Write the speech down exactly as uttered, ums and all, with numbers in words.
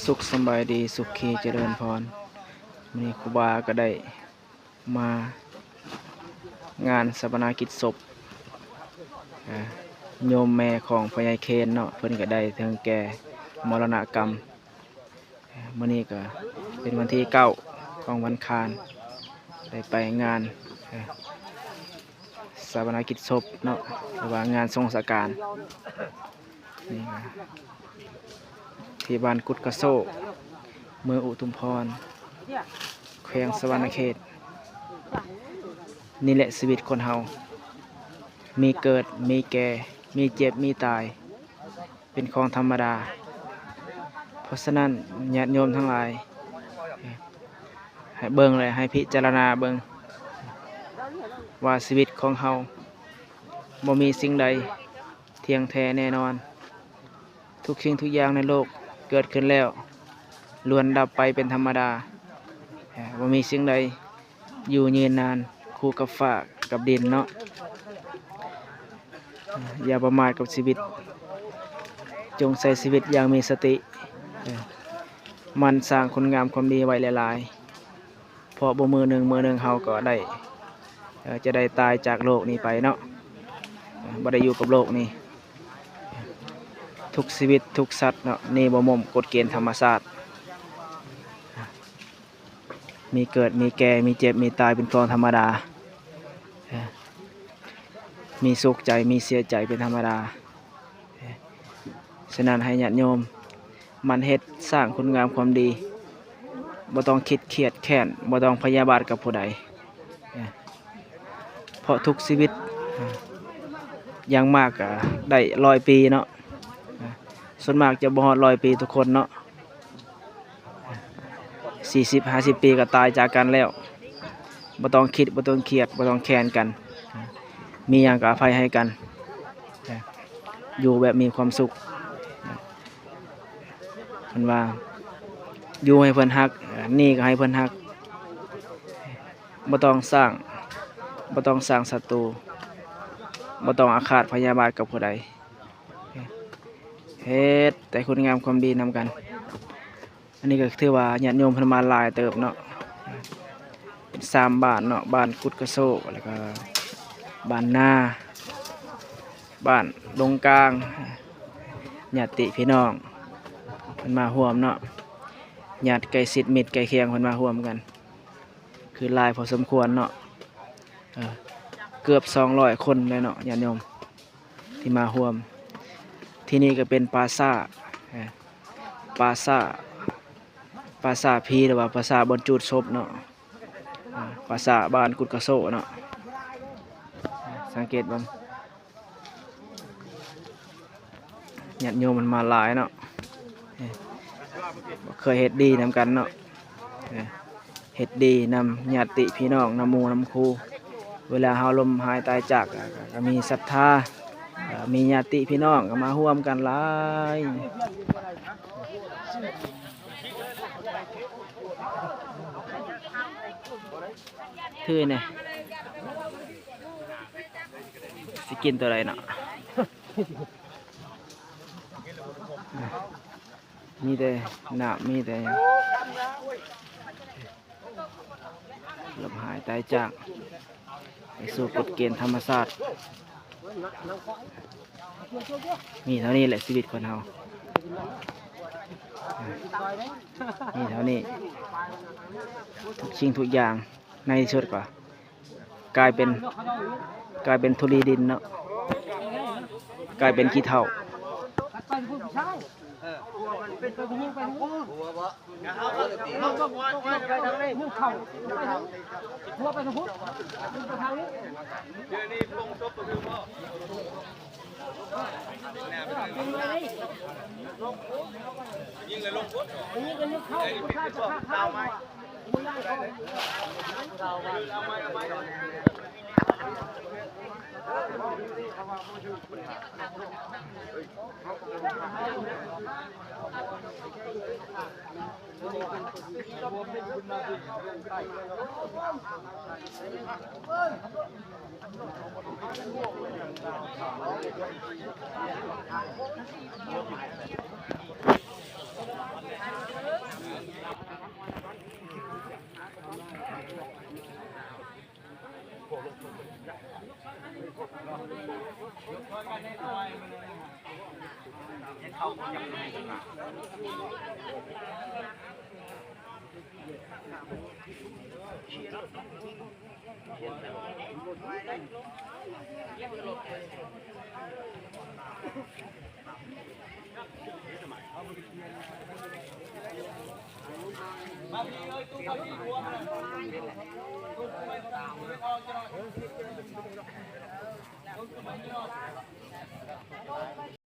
สุขสำบายดี สุขีเจริญพร มื้อนี้ครูบาก็ได้มางานฌาปนกิจศพ อ่า โยมแม่ของพ่อใหญ่เคนเนาะ เพิ่นก็ได้ถึงแก่มรณกรรม อ่า มื้อนี้ก็เป็นวันที่เก้าของวันอังคาร ได้ไปงาน อ่า ฌาปนกิจศพเนาะ หรือว่างานสงฆ์สการ นี่นะ ที่บ้านกุดกระโซก เมืองอุทุมพร แขวงสะหวันนะเขต นี่แหละชีวิตคนเฮา มีเกิด มีแก่ มีเจ็บ มีตาย เป็นของธรรมดา เพราะฉะนั้นญาติโยมทั้งหลาย ให้เบิ่งและให้พิจารณาเบิ่ง ว่าชีวิตของเฮาบ่มีสิ่งใดเที่ยงแท้แน่นอน ทุกสิ่งทุกอย่างในโลกเกิดขึ้นแล้ว ล้วนดับไปเป็นธรรมดา เอ่อ บ่มีสิ่งใดอยู่ยืนนาน คู่กับฟ้ากับดินเนาะ อย่าประมาทกับชีวิต จงใช้ชีวิตอย่างมีสติ เอ่อ หมั่นสร้างคุณงามความดีไว้หลายๆ เพราะบ่มื้อหนึ่งมื้อหนึ่งเฮาก็ได้ เอ่อ จะได้ตายจากโลกนี้ไปเนาะ เอ่อ บ่ได้อยู่กับโลกนี้ ทุกชีวิตทุกสัตว์เนาะ นี่บ่ม่มกฎเกณฑ์ธรรมชาติ มีเกิด มีแก่ มีเจ็บ มีตายเป็นของธรรมดา เอ่อ มีสุขใจ มีเสียใจเป็นธรรมดา ฉะนั้นให้ญาติโยมหมั่นเฮ็ดสร้างคุณงามความดี บ่ต้องคิดเครียดแค้น บ่ต้องพยาบาทกับผู้ใด เพราะทุกชีวิต อย่างมากก็ได้ร้อยปีเนาะ ส่วนมากจะบ่ฮอดร้อยปีทุกคนเนาะ สี่สิบห้าสิบปีก็ตายจากกันแล้ว บ่ต้องคิด บ่ต้องเครียด บ่ต้องแค้นกัน มีหยังก็อภัยให้กัน อยู่แบบมีความสุข เพิ่นว่า อยู่ให้เพิ่นฮัก หนี้ก็ให้เพิ่นฮัก บ่ต้องสร้าง บ่ต้องสร้างศัตรู บ่ต้องอาฆาตพยาบาทกับผู้ใด เฮ็ดแต่คุณงามความดีนำกัน อันนี้ก็ถือว่าญาติโยมเพิ่นมาหลายเติบเนาะ เป็นสามบ้านเนาะ บ้านกุดกระโซก แล้วก็บ้านนา บ้านดงกลาง ญาติพี่น้องเพิ่นมาร่วมเนาะ ญาติใกล้ชิดมิตรใกล้เคียงเพิ่นมาร่วมกัน คือหลายพอสมควรเนาะ เอ่อ เกือบสองร้อยคนเลยเนาะ ญาติโยม ที่มาร่วม ที่นี่ก็เป็นปราสาท เอ่อ ปราสาท ปราสาทผี หรือว่าปราสาทบ่อนจูดศพเนาะ อ่า ปราสาทบ้านกุดกระโซเนาะ สังเกตเบิ่ง ญาติโยมมันมาหลายเนาะ เอ่อ บ่เคยเฮ็ดดีนำกันเนาะ เอ่อ เฮ็ดดีนำญาติพี่น้อง นำหมู่นำครู เวลาเฮาล้มหายตายจาก ก็ ก็ ก็มีศรัทธา เอ่อ มีญาติพี่น้องก็มาร่วมกันหลาย ถือนี่ สิกินตัวใดเนาะ มีแต่น้ำ มีแต่หยัง ล้มหายตายจาก ไปสู่กฎเกณฑ์ธรรมชาติ มีเท่านี้แหละชีวิตคนเฮา มีเท่านี้ ทุกสิ่งทุกอย่างในที่สุดก็กลายเป็น กลายเป็นธุลีดินเนาะ กลายเป็นขี้เถ้า เ มาพี่เอ้ย ตู้มาพี่พวงนะ ตู้ไปพวงนะ ตู้ไปออกจะหน่อย ตู้ไปออก